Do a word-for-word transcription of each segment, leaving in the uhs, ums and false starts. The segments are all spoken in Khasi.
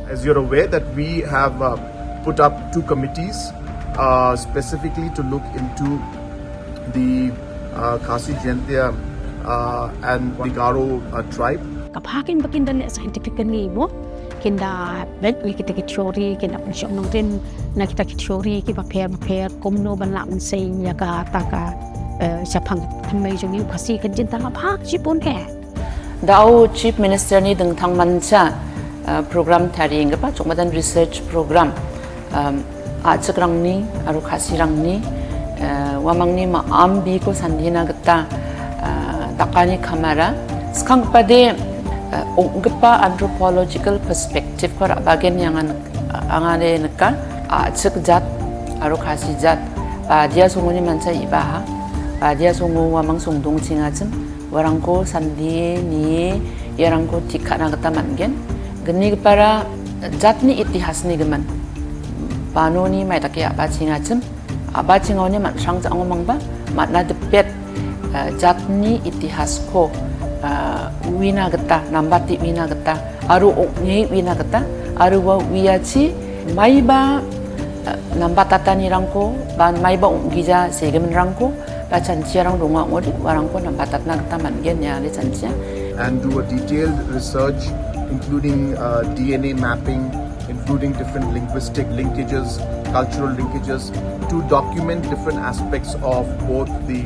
As you're aware that we have uh, put up two committees uh, specifically to look into the uh, Khasi Jaintia uh, and the Garo uh, tribe. Ka pha kin ba kin da leh scientifically mo, kin da bek ïa kita ki theory, kin da pynshong nongrim na kita ki theory kiba pher ba pher, kumno ban lah ban sei ïa kata ka, eh, shaphang thymmei jong ngi u Khasi ka jin tang ka pha shibun eh. Da u Chief Minister Nydang Thangmancha, eh, program tari nga pa chok madan research program. Um, a chik rang ni, aru Khasi rang ni, eh, wa mang ni ma am bi ko sandhi na kata, eh, takani kamara. Skang pade, eh, ong gepa anthropological perspective ko ra bagen yang an, angane neka, a chik jat, aru Khasi jat, pa dia sungu ni mancha ibaha, pa dia sungu wa mang sungdung chingachim, warang ko sandhi ni, yarang ko tikha na kata man gen. Geni kepara jat ni itihas ni geman. Pano ni mai taki apa chingachim, apa chingau ni mat sang chang mang ba, mat na depet, eh, jat ni itihas ko, eh, wina kata, nambati wina kata, aru ok ni wina kata, aru wa wiachi, mai ba, eh, nambatata ni rang ko, ban mai ba ok gija se geman rang ko, ba chanchia rang dunga ngodi, warang ko nambatat na kata man gen ya le chanchia. And do a detailed research, including uh, D N A mapping, including different linguistic linkages, cultural linkages, to document different aspects of both the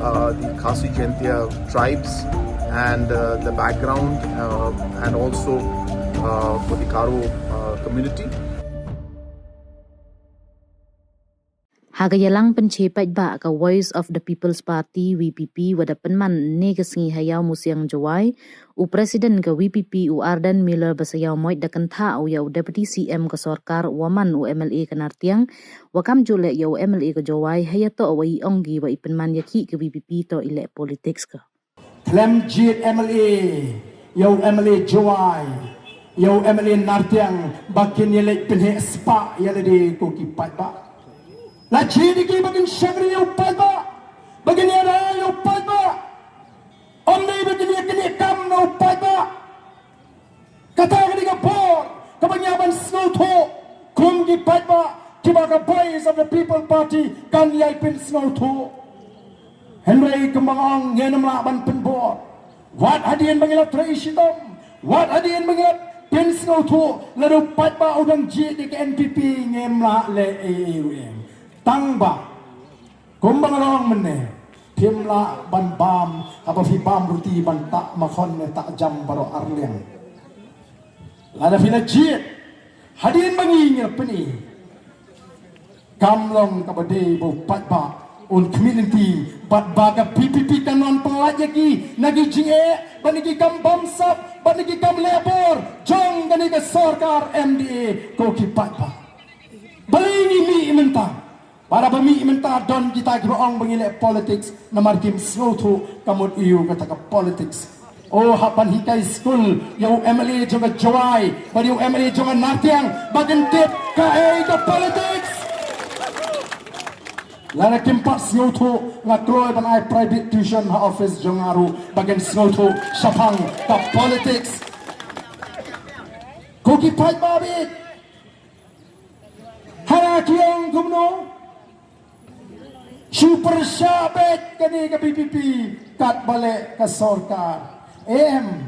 uh, the Khasi Jaintia tribes and uh, the background uh, and also uh, for the Garo uh, community. Ha ka ïalang pynche paidbah ka Voice of the People's Party, V P P, wa da pynman ne ka sngi ha Ïawmusiang Jowai, u President ka V P P u Ardent Miller Basaiawmoit da kynthah u ïa u Deputy C M ka sorkar wa man u M L A ka Nartiang, wa kam ju leh ïa u M L A ka Jowai, ha ïa to wa i ong ki wa i pynman ïa ki ka V P P to i leh politics ka. Khlem jied M L A, ïa u M L A Jowai, ïa u M L A Nartiang, ba kin ïa leit pynheh spah ïa lade ko ki paidbah. La jied ïa ki ba kin shakri ïa u paidbah, ba kin ïa rai ïa u paidbah. Ym dei ba kin ïa knieh kam na u paidbah. Kata ka dei ka bor kaba ngi hap ban sngewthuh kum ki paidbah kiba ka Voice of the People Party kan ïai pynsngewthuh. Hynrei kumba nga ong ngin ym lah ban pynbor. Wat hadien ba ngi la trei shitom, wat hadien ba ngi la pynsngewthuh, lada u paidbah u dang jied ïa ka N P P ngim lah leh ei ei ruh em. Tang ba Kumba nga la ong mynne, phim lah ban bam, haba phi bam ruti ban tah makhon ne tah jam baroh arliang. Lada phi la jied, hadien ba ngi ngi la pyni. Kam long kaba dei ba u paidbah un khmih lynti bad ba ka P P P kan wan pyllait ïa ki na ki jingeh bad na ki kam bamsap bad na ki kam leh bor jong kane ka sorkar M D A ko ki paidbah. Balei ngi mih mynta? Bad haba mih mynta don kita kiba ong ba ngi leh politics namar kim sngewthuh ka mut aïu kata ka politics. O hap ban hikai skul ïa u M L A jong ka Jowai bad ïa u M L A jong ka Nartiang ba kin tip kaei ka politics. Lada kim pat sngewthuh nga kloi ban ai private tuition ha office jong nga ruh ba kin sngewthuh shaphang ka politics. Ko ki paidbah bit. Hana ki ong kumno? Shu pyrshah beit kane ka V P P katba leh ka sorkar. Em,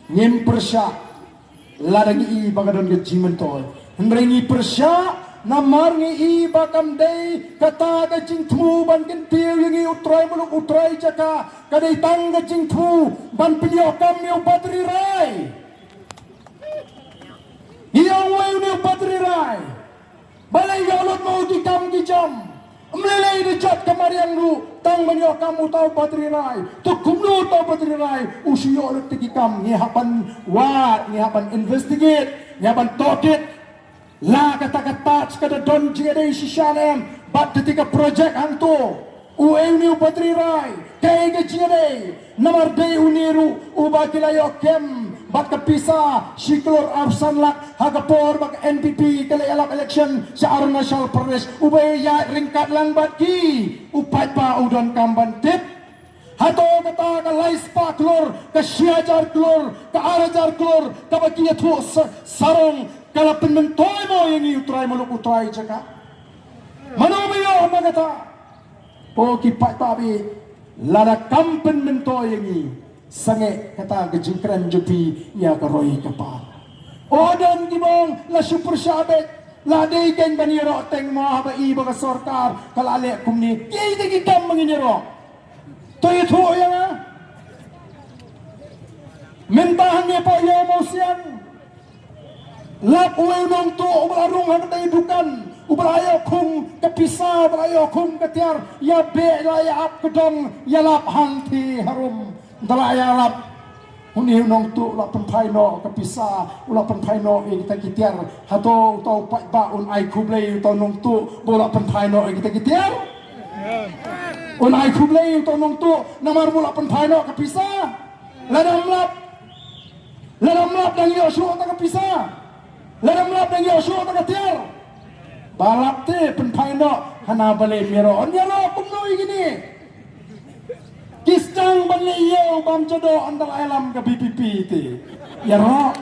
ngim pyrshah lada ngi i ba ka don ka jingmyntoi. Hynrei ngi pyrshah namar ngi i ba kam dei kata ka jingthmu ban kyntiew ïa ngi u trai muluk u trai jaka, ka dei tang ka jingthmu ban pynïoh kam ïa u Bah Tri Rai. Ngi ong wei une u Bah Tri Rai. Balei ïa u lut ma u ki kam ki jam. Ym lei lei da jot ka mariang ruh tang ban ïoh kam uta u Bah Tri Rai. To kumno uta u Bah Tri Rai u shu ïoh lut ki kam, ngi hap ban wad, ngi hap ban investigate, ngi hap ban tohkit. La kata ka touch ka da don jingïadei shisha ne em bad kata ka project hangto. Uei une u Bah Tri Rai, kaei ka jingïadei? Namar dei une ruh uba ki la ïoh kem bad ka pisa shi klur arphew san lak ha ka por ba ka N P P ka la ïalap election sha Arunachal Pradesh, uba ïaid ryngkat lang bad ki. U paidbah u donkam ban tip. Hato kata ka lai spah klur, ka shi hajar klur, ka ar hajar klur kaba ki ïathuh sa-, sarong Ka la pynmyntoi mo ïa ngi u trai muluk u trai jaka? Mano ba ïoh ma kata? O ki paidbah ba ïeit, lada kam pynmyntoi ïa ngi, sangeh kata ka jingkren jong phi ïa ka roi ka par. O don kiba ong la shu pyrshah beit, la dei kein ban ïaroh teng mo haba i ba ka sorkar ka la leh kumne. Kiei te ki kam ba ngin ïaroh? To ïathuh ïa nga. Mynta hangne hapoh Ïew Mawsiang, lap uwei u nongtuh uba la rung ha katei dukan, uba la ïoh khum ka pisa, uba la ïoh khum ka tiar, ïa beh la ïa ap ka dong, ïa lap hangthie harum. Ynda la ïa lap, une u nongtuh u la pynphai noh ka pisa, u la pynphai noh ïa kita ki tiar. Hato uta u paidbah un ai khublei ïa uta u nongtuh ba u la pynphai noh ïa kita ki tiar? Un ai khublei ïa uta u nongtuh namar ba u la pynphai noh ka pisa? Lada ym lap, lada ym lap dang ïoh shuh ta ka pisa? Lada ym lap dang ïoh shuh ta ka tiar? Ba lap te pynphai noh, hana balei ym ïaroh? Ym ïaroh kumno ïa kine? Ki sdang ban leh ïew bam jadoh ynda la ïalam ka V P P te ïaroh.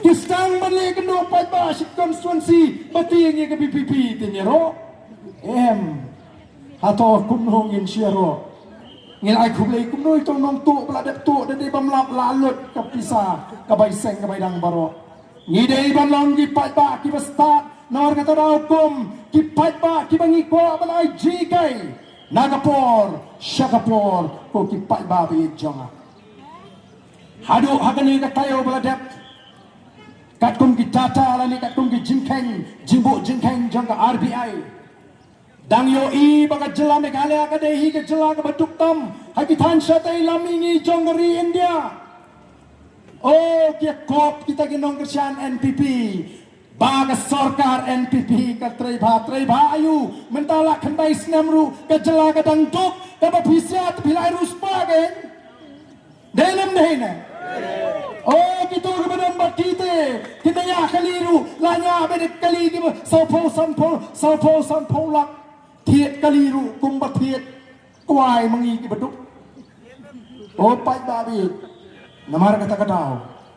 Ki sdang ban leh kynduh paidbah shi constituency ba tieng ïa ka V P P te ïaroh. Em. Hato kumno ngin shu ïaroh? Ngin ai khublei kumno ïa uto u nongtuh ba la dep tuh da dei bym lap, la lut ka pisa, ka bai seng ka bai dang baroh. Ngi dei ban long ki paidbah kiba stad, namar kata da hukum ki paidbah kiba ngi kwah ban ai jinghikai na ka por sha ka por, ko ki paidbah ba ïeit jong nga. Haduh ha kane ka taïew ba la dep, katkum ki data lane katkum ki jingkheiñ, jingbuh jingkheiñ jong ka R B I, dang ïohi ba ka jylla Meghalaya ka dei hi ka jylla kaba duk tam ha ki thaiñ shatei lam mihngi jong ka ri India. O, ki ïakop kita ki nongkyrshan N P P ba ka sorkar N P P ka trei bha, trei bha aïu? Mynta la khyndai snem ruh ka jylla ka dang duk, kaba phi siat phi la ai ruh spah kein. Dei ne ym dei ne? O, kito kiba don bad ki te, ki nang ïa kali ruh, la ïa bad kali kiba sawphew sanphew, sawphew sanphew lak. Thied kali ruh kumba thied kwai ma ngi kiba duk. O paidbah ba ïeit, namar kata ka daw,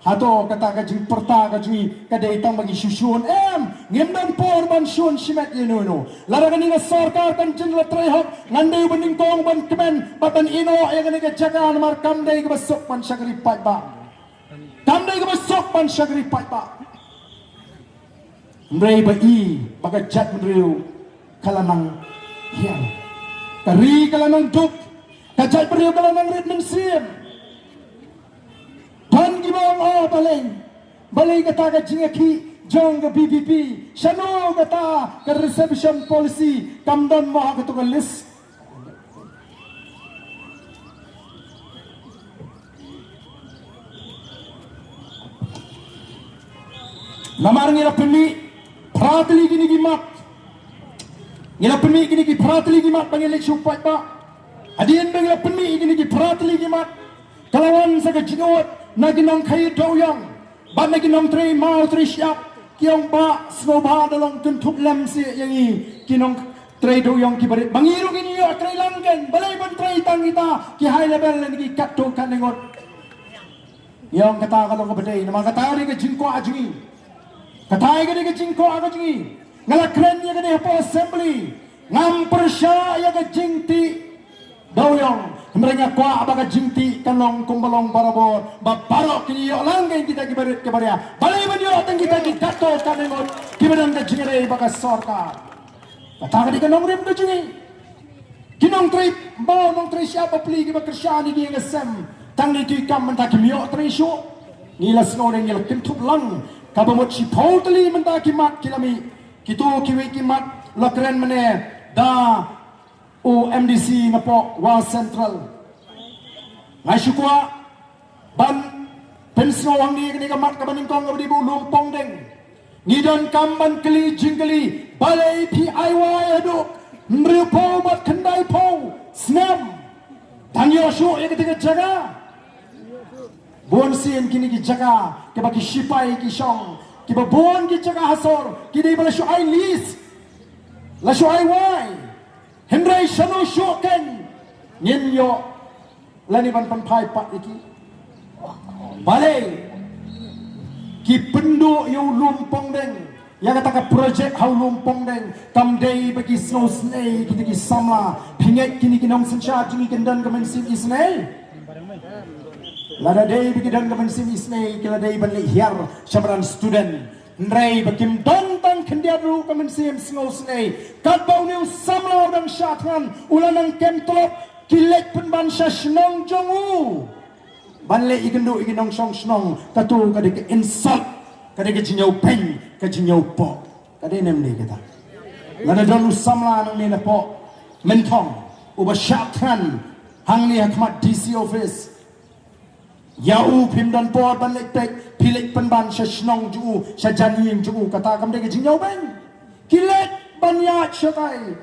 hato kata ka jingpyrta ka jong ngi ka dei tang ba ngi shu shun? Em, ngim don por ban shun shimet ïa uno uno. Lada kane ka sorkar kan jin la trei hok, ngan dei uba nyngkong ban kmen bad ban ïehnoh ïa kane ka jaka, namar kam dei kaba suk ban shakri paidbah. Kam dei kaba suk ban shakri paidbah. Hynrei ba i ba ka jaitbynriew ka la nang hiar, ka ri ka la nang duk, ka jaitbynriew ka la nang rit mynsiem. Don kiba ong, o, balei, balei kata ka jingïakhih jong ka V P P? Shano kata ka reservation policy? Kam don mo ha kato ka list? Namar ngi la pynmih phra tylli kine ki mat. Ngi la pynmih kine ki phra tylli ki mat ba ngin leit shu paidbah. Hadien ba ngi la pynmih kine ki phra tylli ki mat, ka la wan sa ka jingud na ki nongkhaïi dewïong bad na ki nongtrei maw trei shyiap. Ki ong, bah, sngewbha da long kynthup lem seh ïa ngi ki nongtrei dewïong kiba rit, ba ngi ruh ngin ïoh trei lang kein. Balei ban trei tang kita ki high level lane ki katto katne ngut? Ïa, ong kata ka long kaba dei, namar kata ka dei ka jingkwah jong ngi. Kata ka dei ka jingkwah ka jong ngi. Nga la kren ïa kane hapoh assembly. Ngam pyrshah ïa ka jingtih dewïong, hynrei nga kwah ba ka jingtih kan long kumba long barabor, ba baroh kin ïoh lang kein, kita kiba rit kiba ria. Balei ban ïoh tang kita ki katto katne ngut kiba don ka jingïadei bad ka sorkar? Kata ka dei ka nongrim ka jong ngi. Ki nongtrei maw nongtrei shyiap bapli kiba kyrshan ïa ki ïa ka sem, tang dei ki kam mynta kim ïoh trei shuh. Ngi la sngew ne ngi la kynthup lang, kaba mut shiphew tylli mynta ki mat ki la mih. Kito kiwei ki mat la kren mynne da u M D C napoh Wah Central. Nga shu kwah ban pynsngew hangne kane ka mat kaba nyngkong kaba dei ba u Lum Pongdeng. Ngi donkam ban kylli jingkylli, balei phi ai wai haduh hynriewphew bad khyndaiphew snem? Dang ïoh shuh ïa kata ka jaka? Bun sien kine ki jaka kiba ki shipai ki shong, kiba bun ki jaka ha sor, ki dei ba la shu ai lease, la shu ai wai. Hynrei shano shuh kein ngin ïoh lane ban pynphai pat ïa ki? Balei? Ki pynduh ïa u lum pongdeng, ïa kata ka project ha u lum pongdeng. Kam dei ba ki sngewsynei kita ki samla. Phi ngeit kine ki nongsynshar jong ngi kin don ka mynsiem isynei? Lada dei ba ki don ka mynsiem isynei, ki la dei ban leit hiar sha madan student. Hynrei ba kim don tang khyndiat ruh ka mynsiem sngewsynei. Katba une u samla u dang shah thngan, u la nang kem tlot, ki leit pynban sha shnong jong u ban leit ïakynduh ïa ki nongshong shnong. Katu ka dei ka insult, ka dei ka jingïawbeiñ, ka jingïawpoh. Ka dei ne ym dei kata? Lada don u samla nangne napoh Mynthong uba shah thngan hangne ha khmat D C office, ïa u phim don por ban leit peit, phi leit pynban sha shnong jong u, sha jan ïing jong u, kata kam dei ka jingïawbeiñ? Ki leit ban ïaid shatai,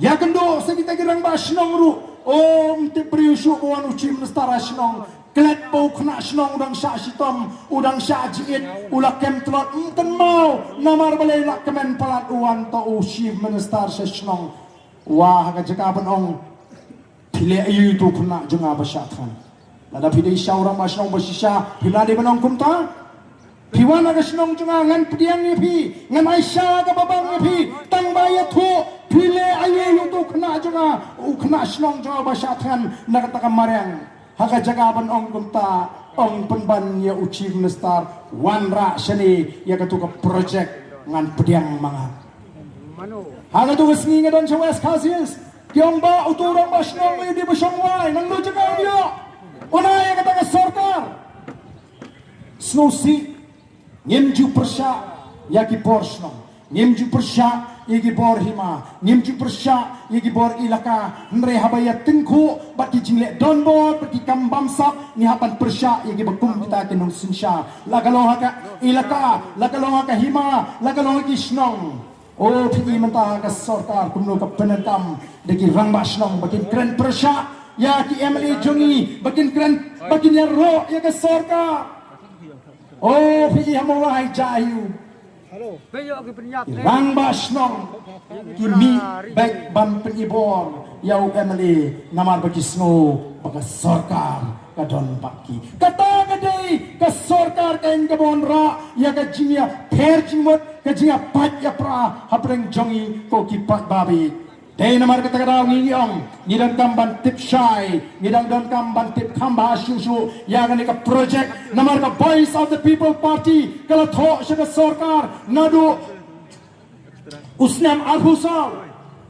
ïakynduh sa kita ki rangbah shnong ruh. Ym tip briew shuh ba wan u Chief Minister ha shnong. Klet ba u khynnah shnong u dang shah shitom, u dang shah jingit, u la kem tlot, ym kynmaw. Namar balei? La kmen palat u wan to u Chief Minister sha shnong. Wa, ha ka jaka ban ong phi leh aïu ïa uto u khynnah jong nga ba shah thngan? Lada phi dei sha u rangbah shnong ba shisha, phi la dei ban ong kumta? Phi wan ha ka shnong jong nga, ngan pdiang ïa phi, ngan ai sha kaba bang ïa phi, tang ba ïathuh. Phi leh aïu ïa uto u khynnah jong nga, u khynnah shnong jong nga ba shah thngan na kata ka mariang? Ha ka jaka ban ong kumta, ong pynban ïa u Chief Minister, wanrah shane ïa katu ka project, ngan pdiang ma nga. Ha katu ka sngi nga don sha West Khasi Hills. Ki ong ba uto u rangbah shnong u dei ba shong wai, nangno jaka u ïoh? Una ïa kata ka sorkar. Sngewsih, ngim ju pyrshah ïa ki bor shnong, ngim ju pyrshah ïa ki bor hima, ngim ju pyrshah ïa ki bor ilaka. Hynrei haba ïa tyngkhuh bad ki jingleh donbor bad ki kam bamsap, ngi hap ban pyrshah ïa kiba kum kita ki nongsynshar. La ka long ha ka ilaka, la ka long ha ka hima, la ka long ha ki shnong. O, phi i mynta ka sorkar kumno ka pyndonkam da ki rangbah shnong ba kin kren pyrshah ïa ki M L A jong ngi, ba kin kren, ba kin ïaroh ïa ka sorkar. O, phi i ha Mawlai, jia ïa u. Ki rangbah shnong ki mih beit ban pyni bor ïa u M L A namar ba ki sngew ba ka sorkar ka don bad ki. Kata ka dei ka sorkar ka ïing ka ban rah ïa ka jingïapher jingmut, ka jingïapait ïapra hapdeng jong ngi ko ki paidbah. Dei namar kata ka daw ngi ong, ngi donkam ban tip shai, ngi dang donkam ban tip kham bha shuh shuh ïa kane ka project. Namar ka Voice of the People Party ka la thoh sha ka sorkar naduh u snem arphew saw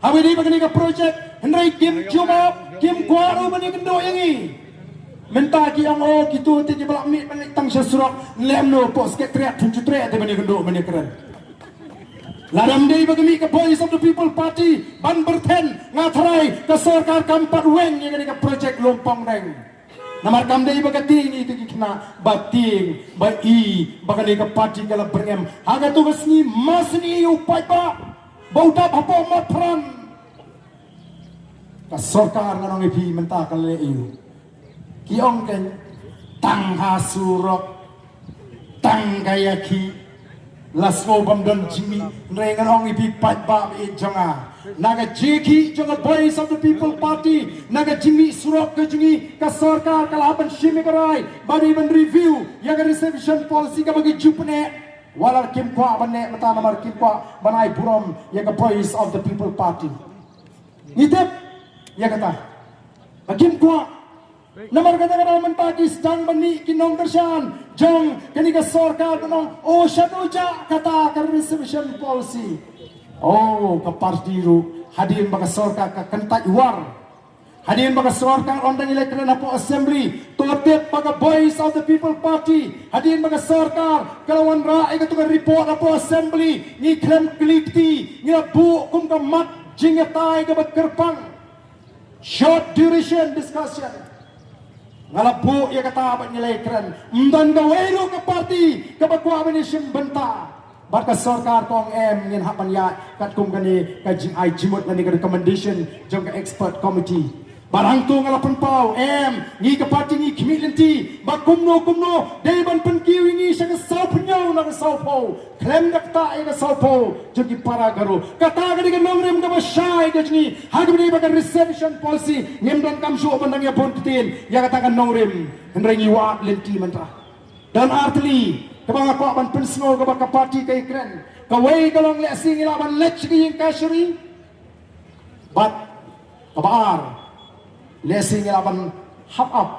haba ïadei bad kane ka project, hynrei kim jubab, kim kwah ruh ban ïakynduh ïa ngi. Mynta ki ong, o, kito te kiba lah mih ban leit tang sha surok, lem no, hapoh Secretariat phin ju treh te ban ïakynduh ban ïakren. Lada ym dei ba ka mih ka Voice of the People Party ban byrthen, nga tharai ka sorkar kam pat weng ïa kane ka project lum pongdeng. Namar kam dei ba ka tieng ïa ki khynnah, ba tieng ba i ba kane ka party ka la byrngem. Ha katu ka sngi, ma sngewsih ïa u paidbah ba u dap hapoh Mawphran. Ka sorkar, ngan ong ïa phi mynta, ka leh aïu? Ki ong kein, tang ha surok, tang ka ïakhih, la sngew bym don jingmih. Hynrei ngan ong ïa phi paidbah ba ïeit jong nga, na ka jingïakhih jong ka Voice of the People Party, na ka jingmih surok ka jong ngi, ka sorkar ka la hap ban shim ïa ka rai ba dei ban review ïa ka reservation policy kaba ki ju pyneh. Wat la kim kwah ban neh mynta namar kim kwah ban ai burom ïa ka Voice of the People Party. Ngi tip ïa kata. Ba kim kwah. Namar kata ka daw mynta ki sdang ban mih ki nongkyrshan jong kane ka sorkar ban ong, o, shano jah kata ka reservation policy. O, ka party ruh, hadien ba ka sorkar ka kyntait war, hadien ba ka sorkar ong dang ïaleh kren hapoh Assembly, to tip ba ka Voice of the People Party, hadien ba ka sorkar ka la wanrah ïa katu ka report hapoh Assembly, ngi khlem kylli kti, ngi la buh kum ka mat jingïatai kaba kyrpang. Short duration discussion. Nga la buh ïa kata bad ngi la ïakren. Ym don kawei ruh ka party kaba kwah ban ïashim bynta bad ka sorkar, ka ong em, ngin hap ban ïaid katkum kane ka jingai jingmut lane ka recommendation jong ka expert committee. Bad hangto nga la pynpaw, em, ngi ka party ngi khmih lynti ba kumno kumno dei ban pynkiew ïa ngi sha ka saw phew na ka saw phew. Khlem da ktah ïa ka saw phew jong ki para Garo. Kata ka dei ka nongrim kaba shai ka jong ngi ha kaba ïadei bad ka reservation policy. Ngim donkam shuh ban dang ïabun ktien ïa kata ka nongrim. Hynrei ngi wad lynti mynta. Don ar tylli Kaba nga kwah ban pynsngew kaba ka party ka ïakren. Kawei ka long lehse ngi lah ban leit sha ka ïing kashari. Bad kaba ar, lehse ngi lah ban hap ap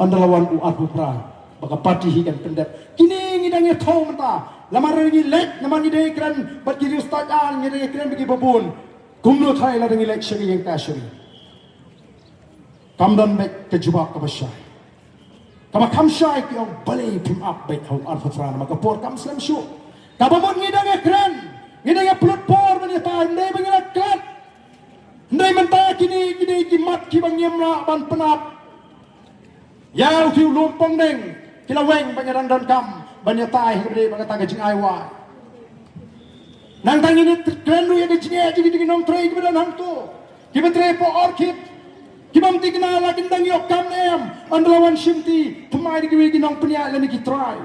ynda la wan u arphew phra ba ka party hi kan pyndep. Kine ngi dang ïathuh mynta. Namar ngi leit, namar ngi dang ïakren bad ki riewstad, ngi dang ïakren bad kiba bun. Kumno tharai lada ngi leit sha ka ïing kashari? Kam don beit ka jubab kaba shai. Kaba kham shai ki ong, balei phim ap beit ha u arphew phra, namar ka por kam slem shuh. Kaba mut ngi dang ïakren, ngi dang ïapynlut por ban ïatai, ym dei ba ngi la klet. Ym dei mynta kine, kine ki mat kiba ngim lah ban pynap ïa u, ki u lum pongdeng, ki la weng ban ïadon donkam ban ïatai ha kaba dei ba kata ka jingai wai. Nangta ngin ïakren ruh ïa ka jingeh jong ki nongtrei kiba don hangto, kiba trei hapoh orchid, ki bym thikna la kin dang ïoh kam ne em. Ynda la wan shimti, thymmai da kiwei ki nongpynïaid lane ki trai.